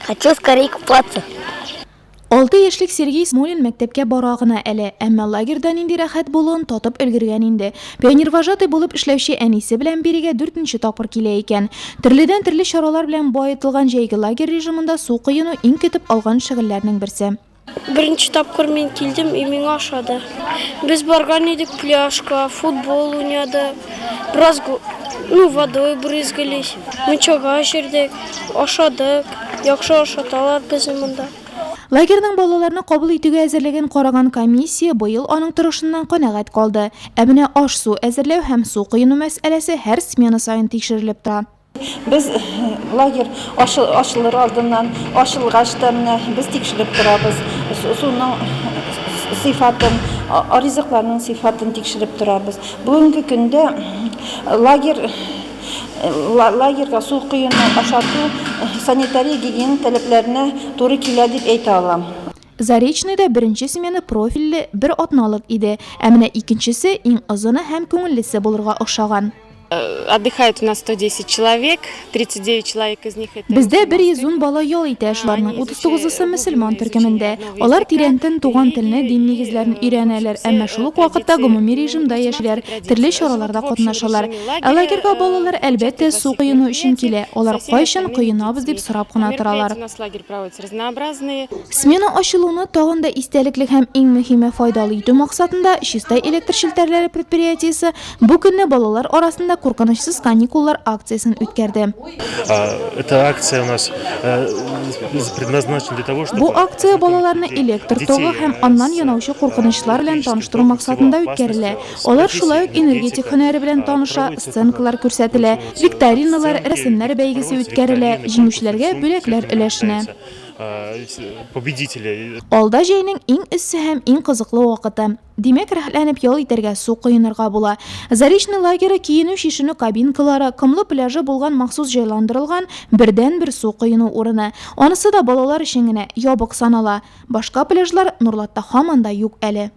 Хочу скорей купаться. 6 яшьлек Сергей Смолин мәктәпкә бара гына әле, әмма лагерьда нинди рәхәт булуын татып өлгергән инде. Пионервожатый булып эшләүче әнисе белән бирегә дүртенче тапкыр килә икән. Төрледән-төрле чаралар белән баетылган җәйге лагерь режимында су коену иң көтеп алган шөгыльләрнең берсе. Беренче тапкыр мин килдем и миңа ошады. Без барган идек пляжка, футбол уйнадык, бераз ну, водой брызгались, мунчага җөрдек, ашадык, яхшы ашаталар безне монда. Лагерьның балаларны кабул итүгә әзерлеген караган комиссия быел аның торышыннан канәгать калды. Ә менә аш-су әзерләү һәм су коену мәсьәләсе һәр смена саен тикшерелеп тора. Без лагерь ачылыр алдыннан, ачылгач та менә без тикшереп торабыз. Суның сыйфатын, ризыкларның сыйфатын тикшереп торабыз. Бүгенге көндә лагерь лагерьга су коену, ашату санитария-гигиена таләпләренә туры килә дип әйтә алам. Заречныйда беренче смена профильле бер атналык иде, ә менә икенчесе иң озыны һәм күңеллесе булырга охшаган. Отдыхает у нас 110 человек, 39 человек из них это Бездә 110 бала ял итә, шуларның 39-ысы мөселман төркемендә. Алар тирәнтен туган телне, дин нигезләрен өйрәнәләр, әмма шул ук вакытта гомуми режимда яшиләр, төрле чараларда катнашалар. Ә лагерьга балалар, әлбәттә, су коену өчен килә, алар кайчан коенабыз дип сорап кына торалар. Разнообразные. Смена ачылуны тагын да истәлекле һәм иң мөһиме файдалы итү максатында Чистай электр челтәрләре предприятиесе бу көнне балалар арасында Куркынычсыз каникуллар акциясен үткәрде. Эта акция у нас предназначена для того, чтобы Бу акция балаларны электр тогы һәм аннан янаучы куркынычлар белән таныштыру максатында үткәрелә. Алар шулай ук энергетик һөнәре белән таныша, сценкалар күрсәтелә, викториналар, рәсемнәр бәйгесе үткәрелә, җиңүчеләргә бүләкләр өләшенә. Алда җәйнең иң эссе һәм иң кызыклы вакыты. Димәк, рәхәтләнеп ял итәргә, су коенырга була. Заречный лагере киенү-чишенү кабинкалары, комлы пляжы булган махсус җайландырылган бердәнбер су коену урыны. Анысы да балалар өчен генә ябык санала. Башка пляжлар Нурлатта һаман да юк әле.